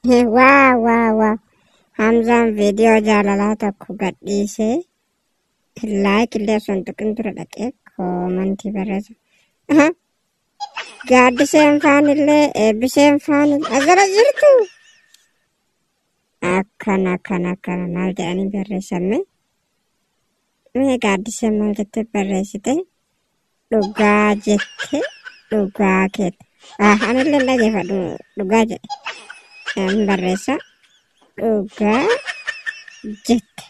Waa waa waa. Hamzaan viidiyoo jaalalaa tokko gadhiisee like illee osoo hin tuqin dura dhaqee koomantii barreessa. Gaaddiseen faanillee eebbiseen faanillee asirra jirtu. Akkana akkana akkana maal jedhanii barreessame? Mee gaaddiseen maal jettee barreessite? Dhugaa jette dhugaa keette. Anillee dhageeffadhu dhugaa jedhe. Hin barreessa. Dhugaa jette.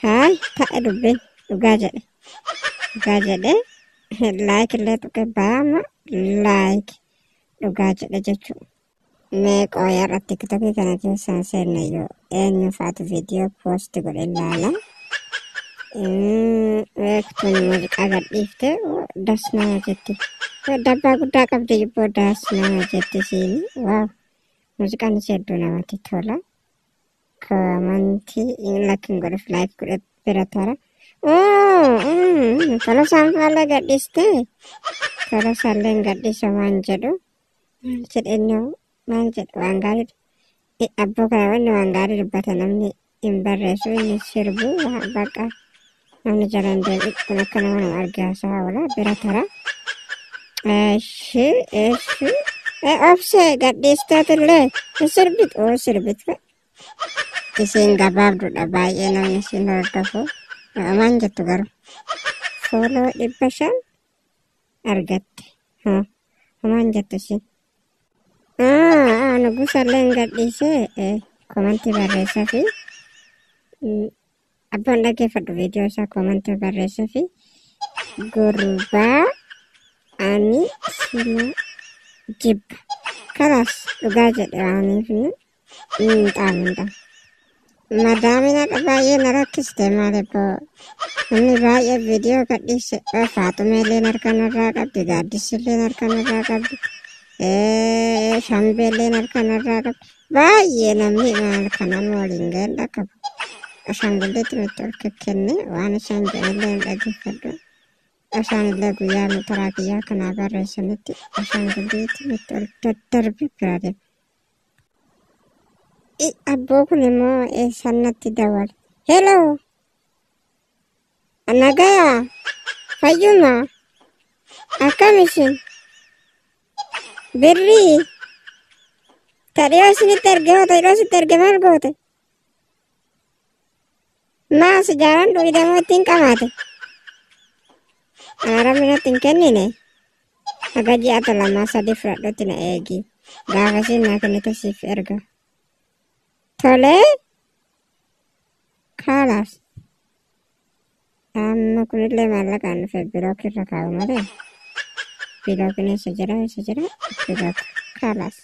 Haay ta'e dubbiin dhugaa jedhe. Dhugaa jedhe. Like illee tuqe baama like dhugaa jedhe jechuudha. Mee qooyarra TikTokii kana keessaan seenne yoo eenyu faatu viidiyoo post godhe ilaala. Beektuun muuziqaa gadhiifte das nama jetti. Dabbaa guddaa qabdi jibboo das nama jetti siini. Waaw muuziqaan ishee hedduu namatti tola. Koomantii lakkin godhuuf like godhe bira tara. Tolosaan faala gadhiiste. Tolosaallee hin gadhiisa waan jedhu. Maal jedhe inni maal jedhe waan gaarii abboo kana wanni waan gaarii dubbata namni hin barreessu inni sirbu bakka namni jalaan deebi'u kun akka nama nama argaa isaa oola bira tara. Eshi eshi obsee gadhiisteetillee hin sirbitu oo sirbitu. Isiin gabaabduudha baay'ee namni isiin hordofu. Waan jettu garuu follow 500 argatte. Homaan jettu isiin. Nugusallee hin gadhiisee komantii barreessaa fi abboon dhaggeeffadhu viidiyoo isaa komantii barreessaa fi gurbaa ani sima jibba. Kalaas dhugaa jedhe waaniif hin xaamu hin xaamu. Madaamiin har'a baay'ee na rakkiste maali boo. Namni baay'ee viidiyoo gadhiise Faaxumeelleen harka narraa qabdi Gaaddisiilleen harka narraa qabdi Shambeelleen harka narraa qabdi. Baay'ee namni maal kan nama waliin ga'een dhaqqabu. Ashaangulliitti nutti ol kenne waan isaan jedhanillee hin dhaggeeffadhu. Isaan illee guyyaa taraa kiyyaa kanaa barreessanitti ashaangulliitti nutti ol daddarbi bira deema. Abboo kun immoo eessaan natti dawwale. Hello! Nagayaa! Fayyuma! Akkam isin? Birrii! Ta dhiyoo isinitti erge hoo ta dhiyoo sitti erge maal goote? Maa sijaaraan dhuyidamoo ittiin qabaate? Ana natti hin kennine. Haga ji'a 2 3 fudhadhutti na eegi. Gaafa isiin naa kennite siif erga. Tolee. Kaalaas. Amma kunillee maallaqaan dhufe block irra kaa'u malee. Bilookiin eessa jira eessa jira block kaalaas.